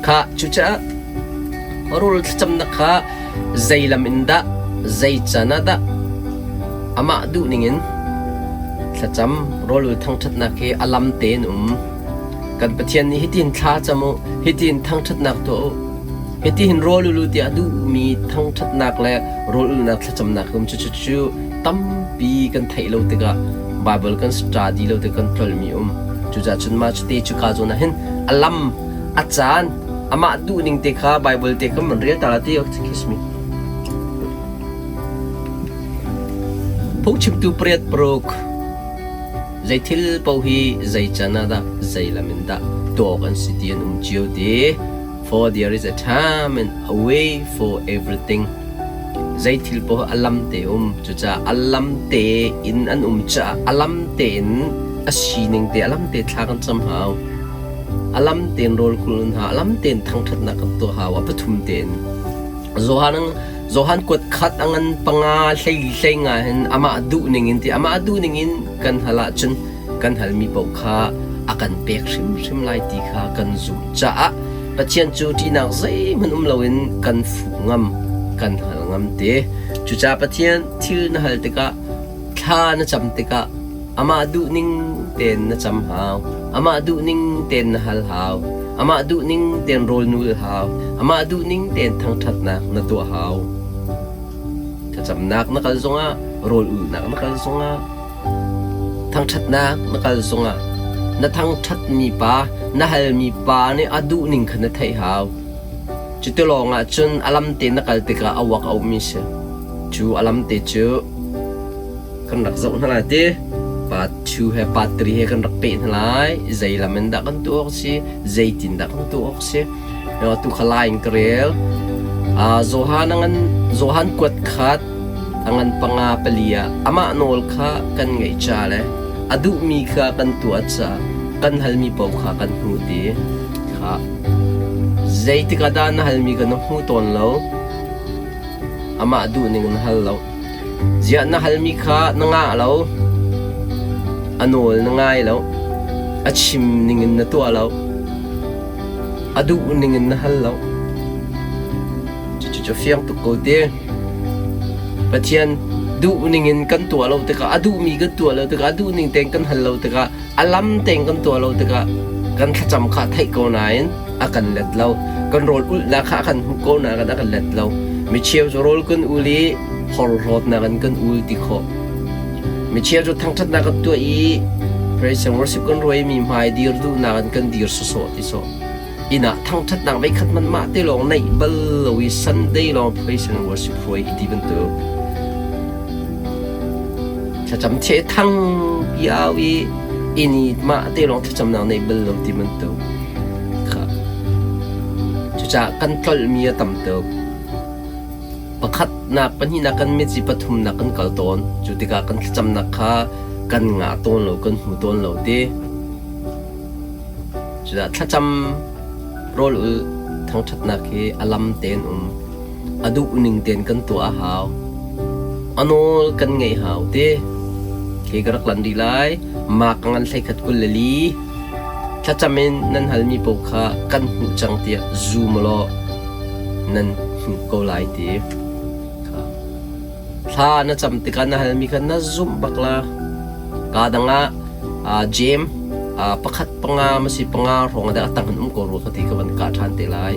Kha cucaah rawl thlacamnak kha zei lam in dah, zei can ah dah amah duh ningin thlacam rawl ul thangṭhatnak hi a lam tein um. Kan Pathian nih hitin thla cam u, hitin thangṭhatnak tuah u, hitihin rawl ul u tiah duhmi thangṭhatnak le rawl ulnak thlacamnak um cu cu tampi kan theih lo tikah Bible kan study lo tikah kan tlolmi um. Cucaah cun mah cute cu ka zawn ah hin a lam, a caan, amah duhning te kha Bible te kha man rel ta la ti kiss me. Phungchimtu pariat paruk Zei thil paoh hi zei can ah dah, zei lam in dah tuah awk an si ti an um cio ti. For there is a time and a way for everything. Zei thil paoh a lam te um. Cucaah a lam te in an um caah a lam tein a sining te a lam te thla kan cam hau. A lam tein rawl kul hna, a lam tein thangṭhatnak kan tuah hau, a pathum tein. Johan Johan kuat khat a ngan panga hlei hlei nga hin amah duh ning in ti amah duh ning in kan hal ahcun kan halmi paoh kha a kan pek hrimhrim lai ti kha kan zumh caah Pathian cu ṭihnak zeihmanh um loin kan fuh ngam kan hal ngam te. Cucaah Pathian thil na hal tikah thla na cam tikah amah duh ning tein na cam hau. Amah duh ning tein na hal hau. Amah duh ning tein rawl nul hau. Amah duh ning tein thangṭhatnak na tuah hau. Thlacamnak na kal zongah, rawl ulhnak na kal zongah, thangṭhatnak na kal zongah, na thangṭhatmi pa, na halmi pa nih a duh ning kha na theih hau. Cuti lawngah cun a lam te na kal tikah a uak a ummi si. Cu a lam te cu kan rak zoh hna lai ti. Part 2 he part 3 he kan rak peh hna lai. Zei lam in dah kan tuah awk si? Zeitin dah kan tuah awk si? Tu kha lai in ka rel. Johan a ngan Johan kuat khat a ngan panga pali ah amah nawl kha kan ngaih ca le a duhmi kha kan tuah ca kan halmi paoh kha kan hmuh ti kha zeitik ah dah na halmi kha na hmu tawn lo amah duh ning na hal lo Ziah na halmi kha na ngah lo, a nawl na ngai lo, a chim ningin na tuah lo, a duh ningin na hal lo. Cucu cu fiang tuk ko ti. Pathian duh ningin kan tuah lo tikah, a duhmi kan tuah lo tikah, a duh ning tein kan hal lo tikah, a lam tein kan tuah lo tikah kan thlacam kha theih ko nain a kan let lo. Kan rawl ulhnak kha a kan hmuh ko nain a kan let lo. Mi cheu cu rawl kan ul i horhlawtnak in kan ul ti khawh. Mi cheu cu thangṭhatnak kan tuah i praise and worship kan ruai mi hmai dir duhnak in kan dir sawsawh ti sawh. Inn ah thangṭhatnak veikhat hmanh mah te lawng neih bal lo i Sunday lawng praise and worship hruai hi ti bantuk. Thlacam the thang pi au i inn i mah te lawng thlacamnak neih bal lo ti bantuk. Kha. Cucaah kan tlolhmi a tam tuk. Pakhatnak, pahnihnak kan mit i pathumnak kan kal tawn. Cu tikah kan thlacamnak kha kan ngah tawn lo, kan hmu tawn lo ti. Cudah thlacam rawl ul thangṭhatnak hi a lam tein um. A duh ning tein kan tuah a hau. A nawl kan ngeih hau ti. Khi ka rak lan rih lai. Mak ngan 11 24. Thlacam in nan halmi paoh kha kan hmuh cang tiah zum law nan hmuh ko lai ti. Kha. Thla na cam tikah na halmi kha na zumh bak la. Kaa dang ah Jeim pakhat panga masi panga hrawng ah a tang in um ko rua ka ti ka van kah ṭhan te lai.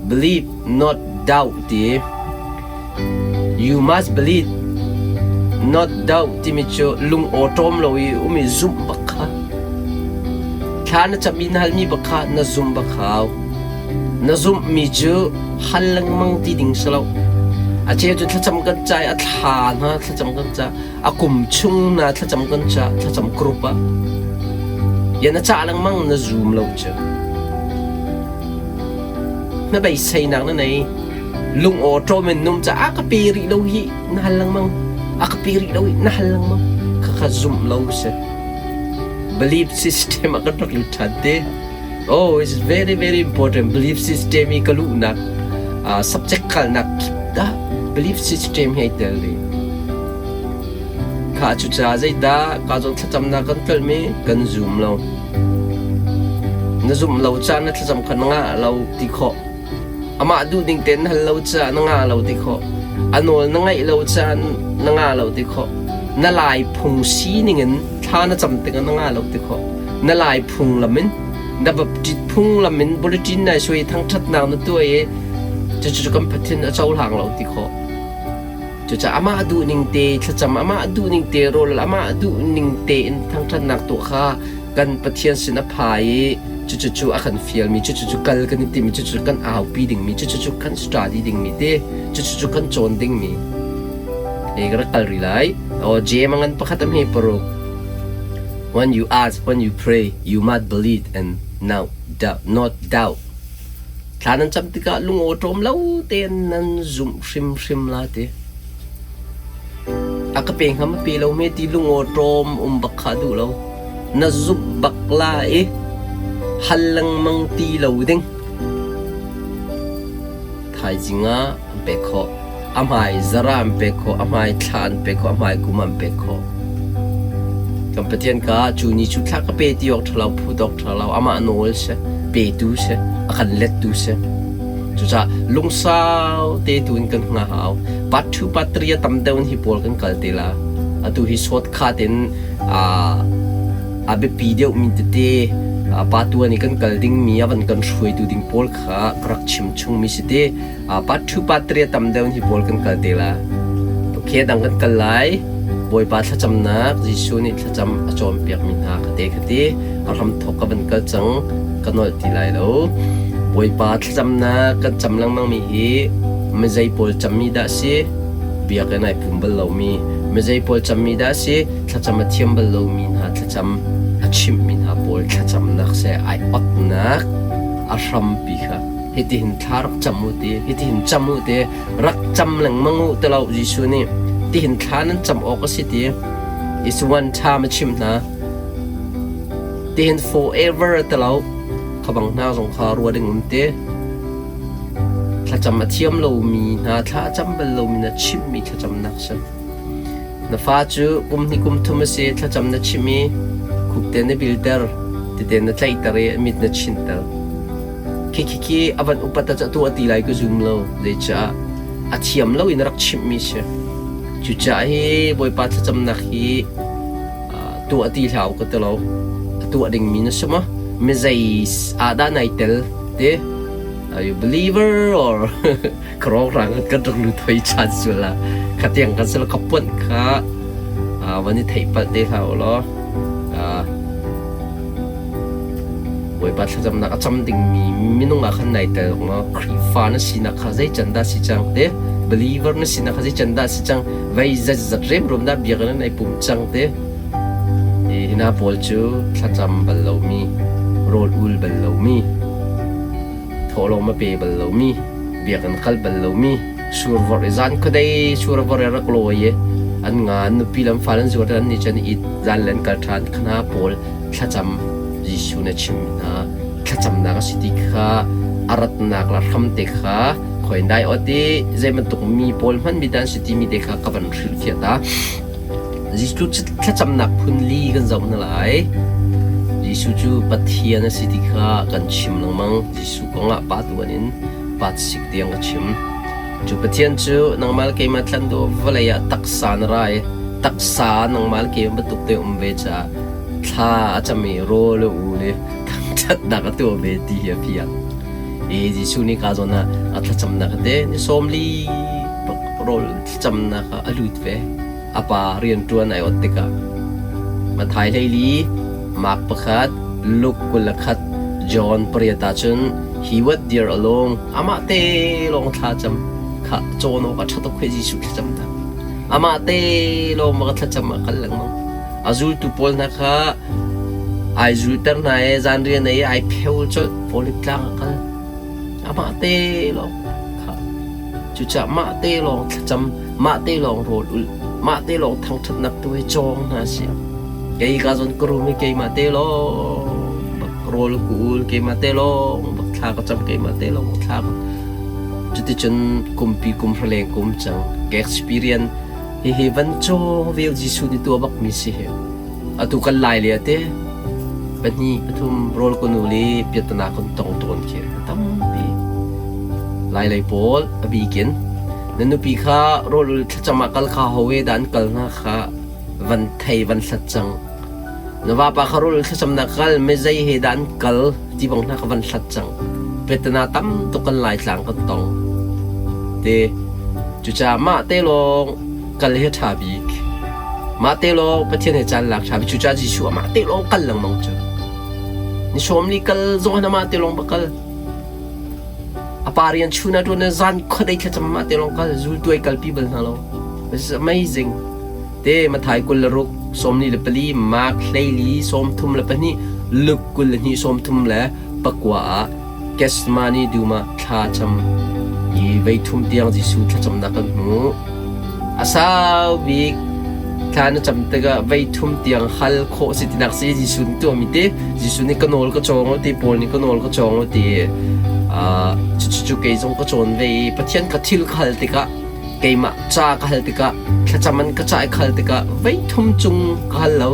Believe not doubt ti You must believe not doubt timi cu lung awṭawm lo i um i zumh bak kha. Thla na cam i na halmi bak kha na zumh bak hau. Na zumhmi cu hal lengmang ti ding si lo. A cheu cu thlacam kan ca i a thla hna thlacam kan ca, a kum chung hna thlacam kan ca, thlacam group ah. Ya na cah lengmang na zum lo cu. Na beiseinak na nei. Lung aw ṭawm in num ca a ka pe rih lo hi na hal lengmang. A ka pe rih lo hi na hal lengmang. Khakha zumh lo si. Belief system a kan rak lut ṭhan te. Oh, it's very very important. Belief system i ka luhnak subject kalnak dah belief system hi ai tel ding. Kha cucaah zeidah ka zong thlacamnak kan tlolhmi kan zum lo. Na zumh lo caah na thlacam kha na ngah lo ti khawh. Amah duhning tein na hal lo caah na ngah lo ti khawh. A nawl na ngaih lo caah na ngah lo ti khawh. Na lai phung sining in thla na cam tikah na ngah lo ti khawh. Na lai phunglam in na baptist phunglam in bulletin nai suai thangṭhatnak na tuah i cucu kan Pathian a cohlang lo ti khawh. Cucaah amah duhning te thlacam, amah duhning te rawl, amah duhning tein thangṭhatnak tuah kha kan Pathian sin a pha i cucu a kan fialmi, cucu kal kan i timmi, cucu kan aupi dingmi, cucu kan study dingmi te, cucu kan cawn dingmi. E ka rak kal rih lai. O J mangan pakhat am he paruk. When you ask, when you pray, you must believe and now doubt, not doubt. Thla nan cam tikah lungawṭawm lo tein nan zumh hrimhrim la ti. A ka pe hnga ma pe lo hme ti lungawṭawm um bak kha duh lo. Na zumh bak la i hal lengmang ti lo ding. Thaizing ah an pek khawh. A hmai zara an pek khawh, a hmai thla an pek khawh, a hmai kum an pek khawh. Kan Pathian ka cu ni cu thla ka pe ti awk ṭha lo, phut awk ṭha lo, amah nawl si, petu si, a kan lettu si. Cucaah lungsau te tu in kan hngah hau. Part 2, part 3 a tam deuh in hi pawl kan kal te la. Atu hi shortcut in a biapi deuhmi tete pa tuan i kan kal dingmi a van kan hruaitu ding pawl kha ka rak chim chungmi si te. Part 2 part 3 a tam deuh hi pawl kan kal te la. Okay dang kan kal lai. Bawipa thlacamnak Jesuh nih thlacam a cawnpiakmi hna khate khate a hramthawk ka van kal cang ka nolh ti lai lo. Bawipa thlacamnak kan cam lengmang mi hi mizei pawl cammi dah si? Biakinn ai pum bal lomi mizei pawl cammi dah si? Thlacam a thiam bal lomi hna thlacam a chimhmi hna pawl thlacamnak se ai otnak a hrampi kha hitihin thla rak cam u ti hitihin cam u ti rak cam lengmang u ti lo Jesuh nih tihin thla nan cam awk a si ti is one time a chimh hna tihin forever ti lo kha bang hna zong kha rua ding um ti thlacam a thiam lomi hna thla a cam bal lomi na chimhmi thlacamnak si Na fa cu kum hnih kum thum a si, thlacam na chimh i khupte na bilter, tete na tlaihter i a mit na chinhter. Khi khi khi a van upat ah atu a ti lai ka zum lo. Zeicah a thiam lo in rak chimhmi si. Cucaah hi Bawipa thlacamnak hi tuah ti hlah u ka ti lo. A tuah dingmi na si maw? Mi zei ah dah nai tel ti? Are you believer or Krawrang kan rak lut hoi chan sual ah khatiang kan sal ka puanh kha van i theih palh te hlah u law Bawipa thlacamnak a cam dingmi minung ah khan nai tel maw Khrihfa na sinak kha zei can dah si cang te believer na sinak kha zei can dah si cang vei zat zat remrum dah biakinn na i pum cang te hi hna pawl cu thlacam bal lomi rawl ul bal lomi thawhlawm a pe bal lomi biakinn kal bal lomi survor i zan khuadei survor i rak lawi i an nga an nupi lam fal an zuar an ni cun it zan le an kal ṭhan khana pawl thlacam Jesuh na chim hna thlacamnak a si ti kha a ratnak la hram te kha khoi dai ot i zei bantuk mi pawl hman mi dan si ti mi te kha ka van hrilh fiah ta Jesuh thlacamnak phun li kan zoh hna lai. Jesuh cu Pathian a si ti kha kan chim lengmang. Jesuh kongah pa tuan in pa sik tiang ka chim. Cu Pathian cu nangmah le keimah thlan dawh vawlei ah taksa na ra i taksa nangmah le keimah bantuk te um ve caah thla a cam i rawl a ul i thangṭhatnak a tuah ve ti hi a fiang. I Jesuh nih ka zawn ah a thlacamnak te ni 40 rawl thlacamnak ah a lut ve. A pa rianṭuan ai ot tikah Matthai 14, Mark pakhat, Luke 21, John pariat ahcun he was there alone amah te lawng thla cam kha cawn awk a ṭha tuk hoi Jesuh thlacamnak. Amah te lawng ma thlacam ah kal lengmang. A zultu pawl hna kha ai zulter hna i zanrian ei ai pheu colh Olive tlang a kal. Amah te lawng kha Cucaah mah te lawng thlacam, mah te lawng rawl ulh, mah te lawng thangṭhatnak tu hi cawng hna sih. Kei ka zawn ka rum i keimah te lawng bak rawl ka ul, keimah te lawng bak thla ka cam, keimah te lawng bak thla ka Cuticun kumpi kum hraleng kum cang ka experience hihi van cawng vel Jesuh nih tuah bakmi si hi. Atu kan lai le te. Pahnih pathum rawl kan ul i piahtana kan tong tawn khi a tampi. Lailei pawl a bikin na nupi kha rawl ul thlacam ah kal kha ho e dah an kal hna kha van thei van hlat cang. Na vapa kha rawl ul thlacamnak kal mezei he dah an kal ti bang hna kha van hlat cang. Piahtana tam tuk kan Laitlang kan tong. Te cucaah mah te lawng kal hi a ṭha bik. Mah te lawng Pathian he caan lak ṭha bik. Cucaah Jesuh amah te lawng kal lengmang cu. Ni sawm li kal zong hin amah te lawng va kal. A pa rian chun ah ṭuan zan khuadei thlacam amah te lawng kal. Zultu ai kalpi bal hna lo. This is amazing. Te Mathai 26, 44, Mark 14, 32, Luke 22, 39 ah Gethsemane dum ah thla cam i voithum tiang Jesuh thlacamnak kan hmuh. A sau bik thla na cam tikah voithum tiang hal khawh si tinak si Jesuh nih tuahmi ti Jesuh nih ka nawl ka cawng u ti Paul nih ka nawl ka cawng u ti cucu kei zong ka cawn ve i Pathian ka thil ka hal tikah keimah ca ka hal tikah thlacam an ka ca i hal tikah voithum cung ka hal lo.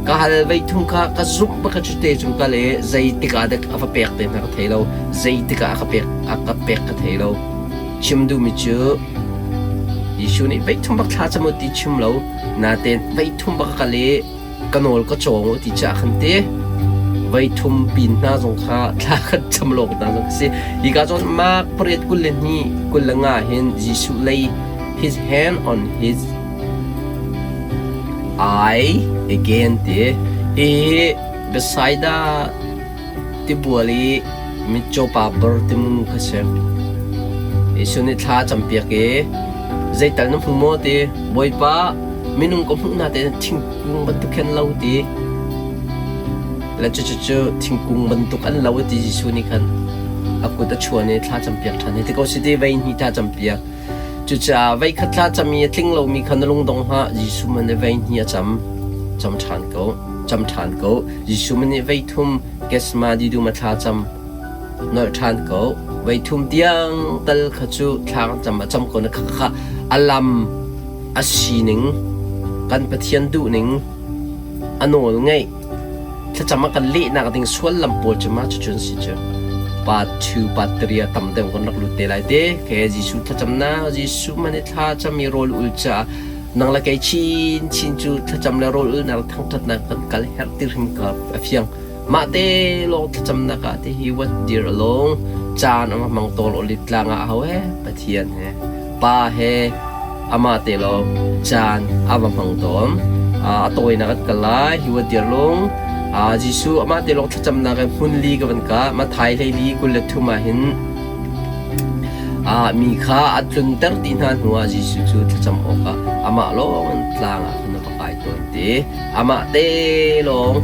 Ka hal voithum kha ka zumh bak cu te cung ka le zeitik ah dek a va pek te hna ka thei lo. Zeitik ah a ka pek a ka pek ka thei lo. Chim duhmi cu Jesuh nih voithum bak thla cam u ti chim lo. Natein voithum bak ka le ka nawl ka cawng u ti cah khan ti voithum pin hna zong kha thla kan cam lawk hna zong si. Hi ka zawn Mark pariat 22 25 hin Jesuh lay his hand on his eye again ti. Hi Bethsaida tibual i mitcaw pa Bartimu kha si. Jesuh nih thla a campiak i zeital na hmu maw ti Bawipa minung ka hmuh hna te thingkung bantuk khin lo ti le cucu thingkung bantuk an lo ti Jesuh nih khan a kut a chuan i thla campiak ṭhan hi ti ko si ti vei hnih thla campiak cucaah vei khat thla cam i a tling lomi kha na lung dong hlah Jesuh man nih vei hnih a cam cam ṭhan ko cam ṭhan ko Jesuh man nih vei thum Gethsemane dum a thla cam nolh ṭhan ko. Voithum tiang tal kha cu thla kan cam a cam ko na kha kha a lam a sining kan Pathian duhning a nawl ngeih thlacam a kan lehnak ding suallam pawl cu ma cucun si cu part 2 part 3 a tam deuh kan rak lut te lai te ke Jesuh thlacamnak Jesuh man i thla cam i rawl ul ca nang le kei chin chin cu thlacam le rawl ulnak thangṭhatnak kan kal herh ti hrim ka a fiang Mah te lawng thlacamnak ah ti hi what dear alone caan a hmang tawl olive tlang ah aho he Pathian he Pa he amah te lawng caan a va hmang tawn. A tawinak an kal lai hi what dear lung Jesuh amah te lawng thlacamnak in hmun li ka van ka Mathai hleili 23 ah hin mi kha a tlunter ti hna hnu ah Jesuh cu thlacam awkah amah lawng in tlang ah khan a va kai tawn ti. Amah te lawng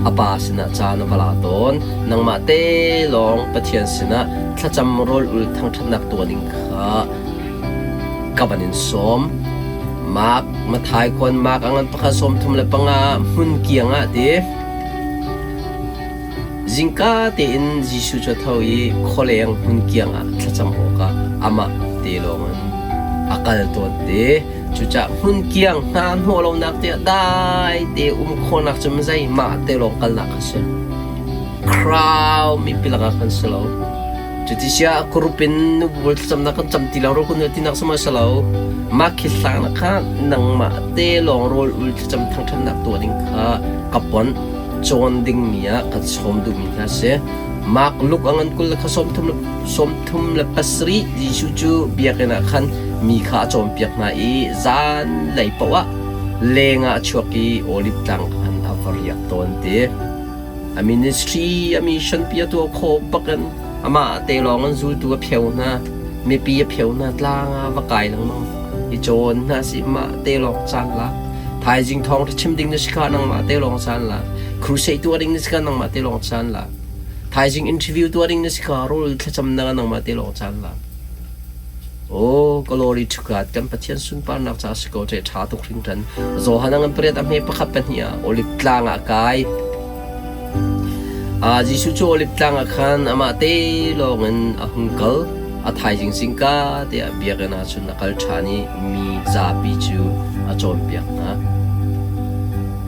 a pa sinah caan a va la tawn. Nangmah te lawng Pathian sinah thlacam rawl ul thangṭhatnak tuah ding kha ka van in sawm. Mark, Mathai khuan Mark a ngan pakhat 35 hmun kiang ah ti. Zingka tein Jesuh cu a tho i khualeng hmun kiang ah thlacam awkah amah te lawng in a kal tawn te. Cucaah hmunkiang hna hnawh lonak tiah dai te um khawhnak cu zeimah te lawng kalnak a si. Crowd mipi lakah kan si lo. Cuti siah group in nubu thlacamnak kan cam ti lo ro kun tinak sama si lo. Mah khi hlang kha nangmah te lawng rawl ul thlacam thangṭhatnak tuah ding kha ka pon cawn dingmi ah kan sawm duhmi hna si. Mark Luke a ngan 20 le kha 37 Jesuh cu biakinn ah khan mi kha a cawnpiak hna i zanlei paoh ah leng ah a chuak i Oliv tlang khan a va riak tawn ti. A ministry a mission pi a tuah khawh bakin amah te lawng in zultu a pheu hna. Mipi a pheu hna tlang ah va kai lengmang. I cawn hna si mah te lawng caan lak. Thaizing thawng chim ding na si kha nangmah te lawng caan lak. Crusade tuah ding na si kha nangmah te lawng caan lak. Thaizing interview tuah ding na si kha rawl thlacamnak ah nangmah te lawng caan lak. Oh, glory to God. Kan Pathian sunparnak ca si ko te ṭha tuk hringhran. Johan ngan pariat a hme pakhat pahnih ah Olive tlang ah kai. Ah, Jesuh cu Olive tlang ah khan amah te lawng in a hung kal. A thaizing zingka te ah biakinn ah cun a kal ṭhan i mi zapi cu a cawnpiak hna.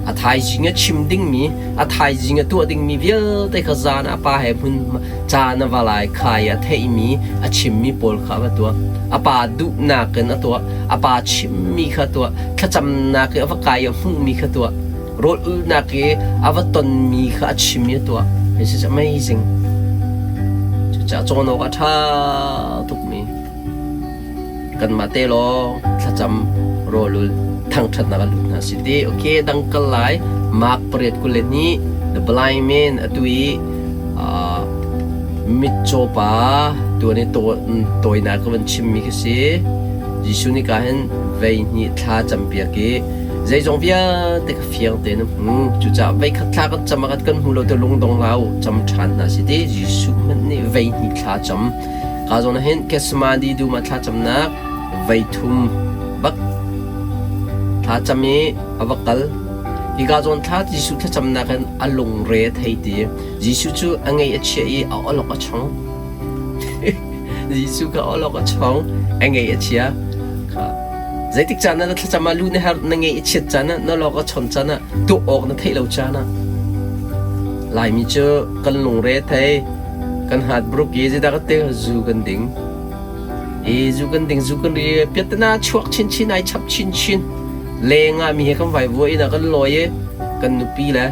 A thaizing a chim dingmi, a thaizing a tuah dingmi vialte kha zan ah pa he hmun caan a va lai kha i a theihmi, a chimmi pawl kha a va tuah. A pa duhnak in a tuah. A pa chimmi kha a tuah. Thlacamnak i a va kai i a hmuhmi kha a tuah. Rawl ulhnak i a va tonmi kha a chim i a tuah. This is amazing. Cucaah cawn awk a ṭha tukmi. Kanmah te lawng thlacam rawlul thangṭhatnak a lut hna si ti. Okay, dang kal lai. Mark 8:22 The blind man atu i mitcaw pa tuan i tawinak ka van chimmi khi si. Jesuh nih ka hin vei hnih thla campiak i zeizong vialte ka fiang tein a hmu. Cucaah vei khat thla kan cam ah kan hmu lo te lungdong hlah u, cam ṭhan hna si ti. Jesuh hmanh nih vei hnih thla cam. Ka zawn ah hin Gethsemane dum ah thlacamnak voi thum bak thlacam i a va kal. Hika zawn thla Jesuh thlacamnak in a lungre a thei ti. Jesuh cu a ngei a chia i a awlok a chong. Jesuh kha awlok a chong, a ngei a chia. Kha zeitik caan ah na thlacam ah lu na her na ngei a chiat caan ah na lawk a chon caan ah tuah awk na theih lo caan ah Laimi cu kan lungre thei. Kan hat bruk i zeidah ka te zu kan ding. I zu kan ding zu kan ri piatana chuak chinchin ai chap chinchin. Leng ah mi he kan vai vuai ina kan lawi i kan nupi le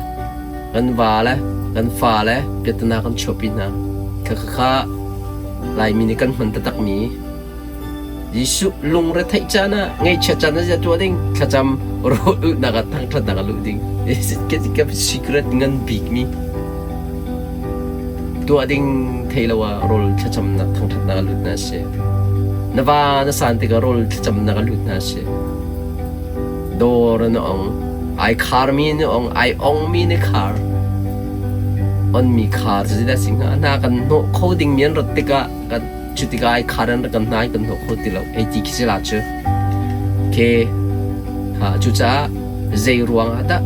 kan va le kan fa le piatana kan chuapi hna. Kha kha kha Laimi nih kan hman taktak mi Jesuh lungretheih caan ah ngaihchiat caan ah tuah ding thlacam rawl ulhnak ah thangṭhatnak ah luh ding ka secret ngan bikmi tuah ding thei lo ah rawl thlacamnak thangṭhatnak ah lut na si na va na san tikah rawl thlacamnak ah lut na si dawr na ong ai kharmi na ong ai ongmi na khar onmi khar cu zeidah si hnga hna kan hnawh kho dingmi an rat tikah kan Cu tikah ai khar an rak kan hna i kan hnawh kho ti lo. Ei ti khi si la cu. Ke ha cucaah zei ruang ah dah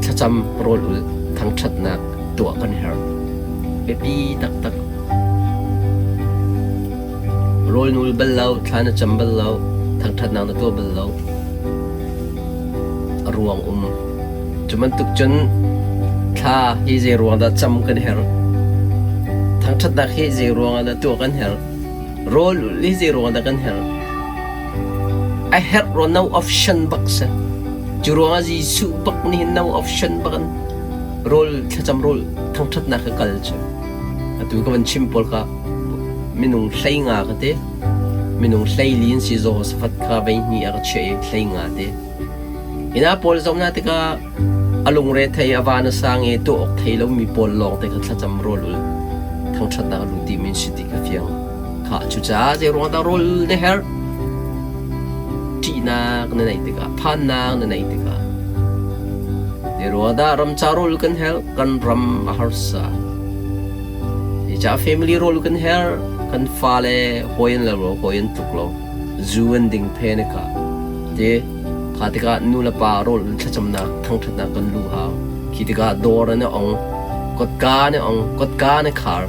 thlacam rawl ul thangṭhatnak tuah kan herh. Biapi taktak. Rawl nul bal lo, thla na cam bal lo, thangṭhatnak na tuah bal lo. A ruang um. Cu bantuk cun thla hi zei ruang dah cam kan herh? Thangṭhatnak hi zei ruang ah dah tuah kan herh? Rawl ulh hi zei ruang dah kan herh? A herh rua no option bak si. Cu ruang ah Jesuh bak nih hin no option bak in rawl thlacam rawl thangṭhatnak ka kal cu. Atu ka van chim pawl kha minung 15 ka ti. Minung 14 an si Jehoshaphat kha vei hnih a ka chiah i 15 te. Inn pawl zoh hna tikah a lungre thei a van a sang i tuah awk thei lomi pawl lawng te kha thlacam rawl ul thangṭhatnak a lut dihmi an si ti kha fiang. Kha cucaah zei ruang dah rawl na herh? Ṭihnak na neih tikah, phannak na neih tikah. Zei ruang dah ramca rawl kan herh? Kan ram a harsa. Zeicah family rawl kan herh? Kan fale hawi an lo, hawi an tluk lo. Zu an ding phe na ka. Te kha tikah nu le pa rawl thlacamnak thangṭhatnak kan luh hau. Khi tikah dawr an i ong, kotka an i ong, kotka an i khar.